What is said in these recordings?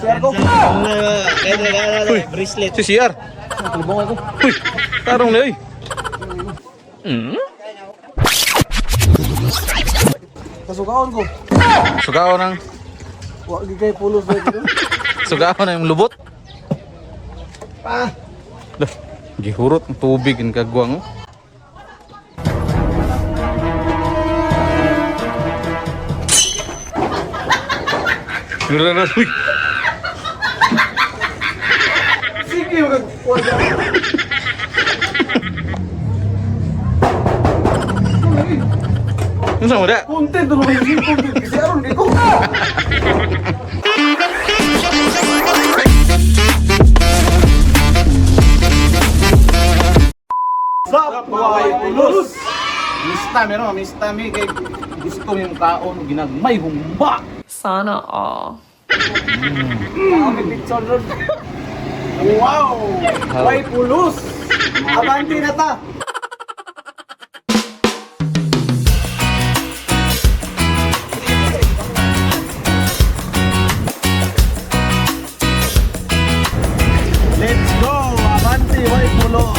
CR ko. Uy, Bracelet. si CR. Uy, tarong na uy. Kasukaon ko. Sugaw ng Wa gyud kay pulos ba dito. sugaw na yung lubot. Ah, Lah, gihurot ang tubig ang kagwang. Oh. Uy, sige mag unsa mo da? Content to kay sipon kasi aron kay ko. Sup, mga pulos? Mista meron, mista mi kay gusto yung kaon ginagmay humba. Sana all. Wow! Way pulos! Abante na ta! Let's go! Abante, way pulos!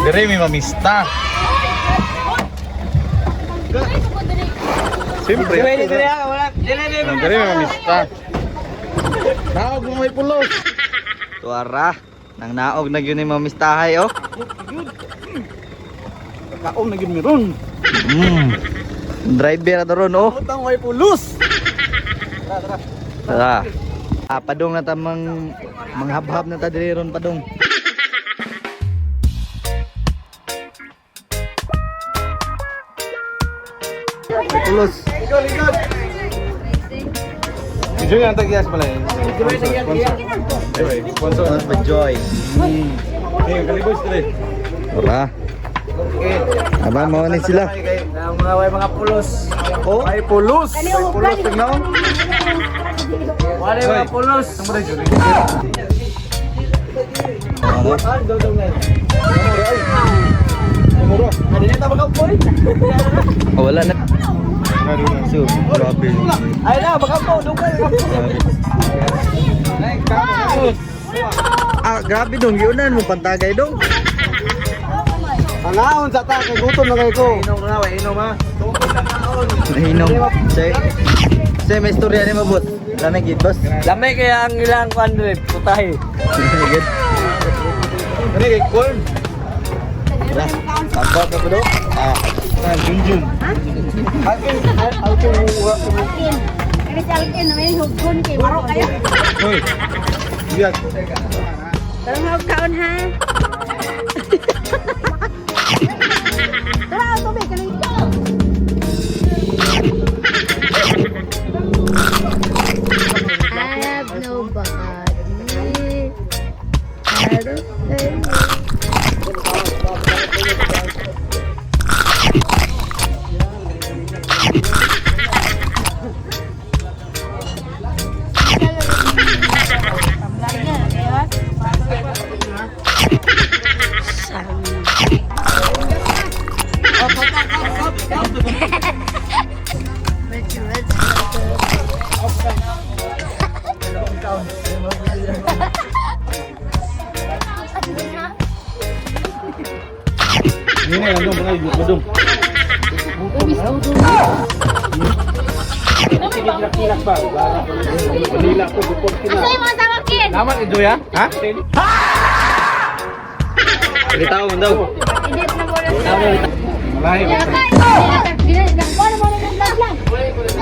Dire mi mamista. Siyempre. Dire mi mamista. Naog mo may pulos. Tuara. Nang naog na gyud ni mamistahay oh. Kaon na gyud meron. Driver na to ron oh. Utang way pulos! Tara. Ah, padong na ta mang manghabhab na ta diri ron padong. Pulos. Likod, likod! Enjoy ang tagyas pala. Sponsor. Anyway, sponsor. Pulos ba joy? Hey, kaliboys dire. Tara. Aba mo ni sila. Mga way mga pulos. Oh, Way pulos! may pulos tignan. Wala mga pulos! Oh, wala na. So, grabe. Ay na, baka po, dugay. Grabe. Ah, grabe dong. Yunan mo pantagay dong. Pangaon sa ta, kay gutom na kay ko. Inom na, way inom ha. Nahinom. Say, say may istorya ni mabot. Lamig gid boss. Lamay kaya ang ilang kwan dre, putahe. Lamig gid. Kani kay corn. Apa ka po do? Ah, Junjun. Alkin. Kani si Alkin, may huggon kay maro kayo. Hoy. Biyak. Tarong hug kaon ha. Tara, tubig kani. I have nobody. I don't think. Kaon. Ini na dong, mga dong. Asa yung mga samakin? Naman enjoy ha? Ha? Bitaw man daw. Edit na mo lang. Malay.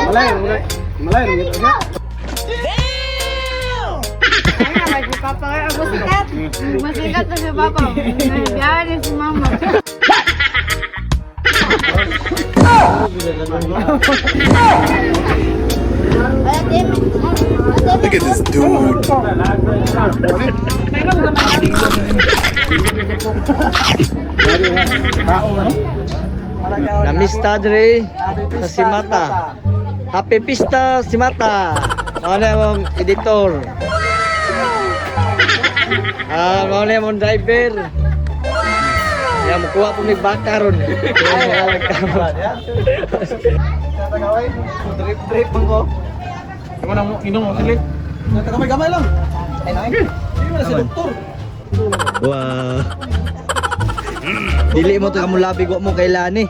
Malay, malay. Malay. Masikat. Masikat na si Papa. Biyahe na si Mama. Look at this dude. Namista dre sa Simata. Happy Pista Simata. Mao na mong editor. Ah, mao na mong driver. Ya mukuha po mig baka ron. Drip drip man ko. Imo na mo inom mo sila. Gamay gamay lang. Ay nai. Hindi mo na si doktor. Wow. Dili mo to kamulabi wa mo kailan eh.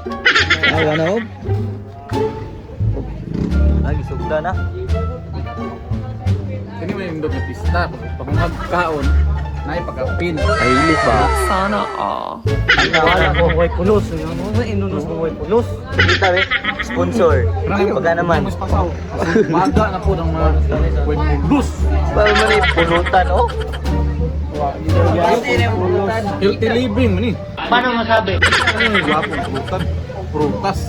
Awa na oh. Ay, gisugda na. Kini may indot na pista. Pag magkaon, naay pagkapin. Ay, ilis ba? Sana all. Wala ko way pulos. Ano inunos mo way pulos? Kita be, sponsor. Baga naman. Baga na po ng mga pulos. Para man ay pulutan oh. Healthy living man eh. Paano masabi? Gwapo prutas. Prutas.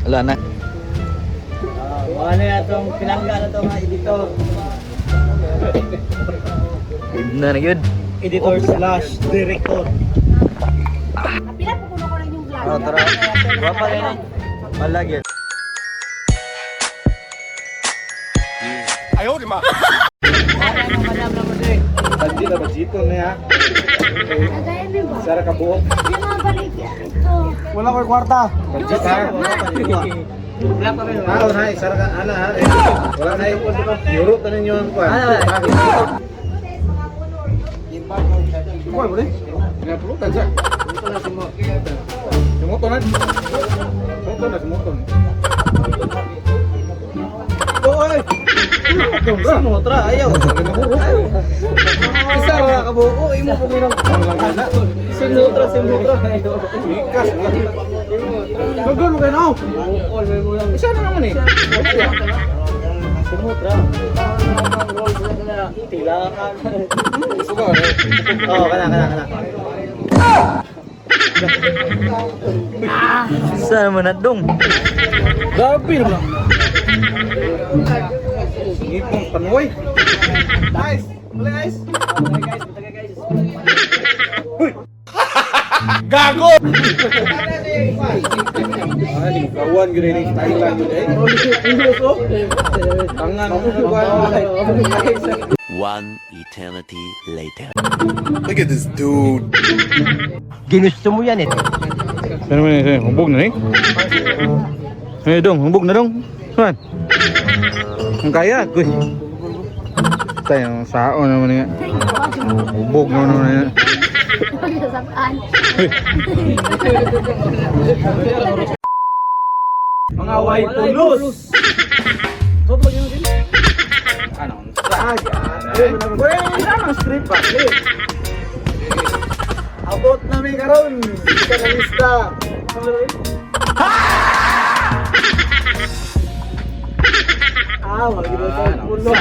Wala na. Wala na itong pinangga na itong mga editor. Na na yun. Editor slash director. Pila po kuno ko lang yung vlog. Oh, tara. Gwapa rin eh. Malagi. Budget na budget na ya. Agayan mo ba? Sara ka buok. Yung mga baligya ito. Wala ko'y kwarta. Budget ha. Wala pa rin. Ah, na sara ka ana ha. Wala na Euro tanin yun kuan. Kuan boleh? Nga pulutan sa. Sumuto na. Sumuto na sumuto. Oy. Sumutra, ayaw. Isa ra ka buo, imo po minang. Sinutra, sinutra. Ikas. Gagal mo kayo na. Isa na naman eh. Sumutra. Tilakan. Suga eh. Oo, kana, kana, kana. Saan mo na dong? Grabe naman. Ngipong panuay. Guys, wala guys. Ay, kawan gyud ni Thailand gyud eh. Tangan mo One eternity later. Look at this dude. Ginusto mo yan eh. Sino man ni hubog na ni? Eh dong, hubog na dong. Suan. Ang kaya, kuy. Tayo sao naman niya. Hubog na naman niya. Sasaktan. Mga way pulos. Ano? Wait, ano ang script ba? Abot na mi karon sa lista. Ah, wala gid sa pulo.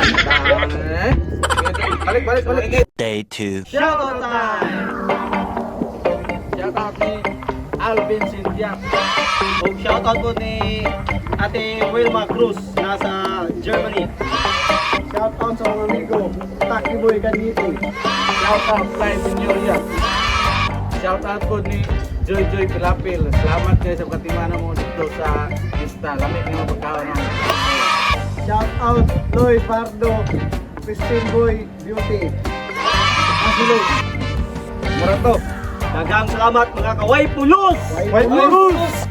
Balik, balik, balik. Day 2. Shoutout time! Shout out ni Alvin Cynthia. Og shoutout po ni Ate Wilma Cruz nasa Germany. Shout out sa mga amigo, Taki Boy Kaniti. Shout out kay Senyoria. Shout out po ni Joy Joy Pilapil. Salamat kayo sa katimana mo dito sa Pista. Lamig ng mga pagkaon mo. Shout out Loy Pardo, Christine Boy Beauty. Asulog. Mura to. Daghang salamat mga kaway pulos! Way pulos!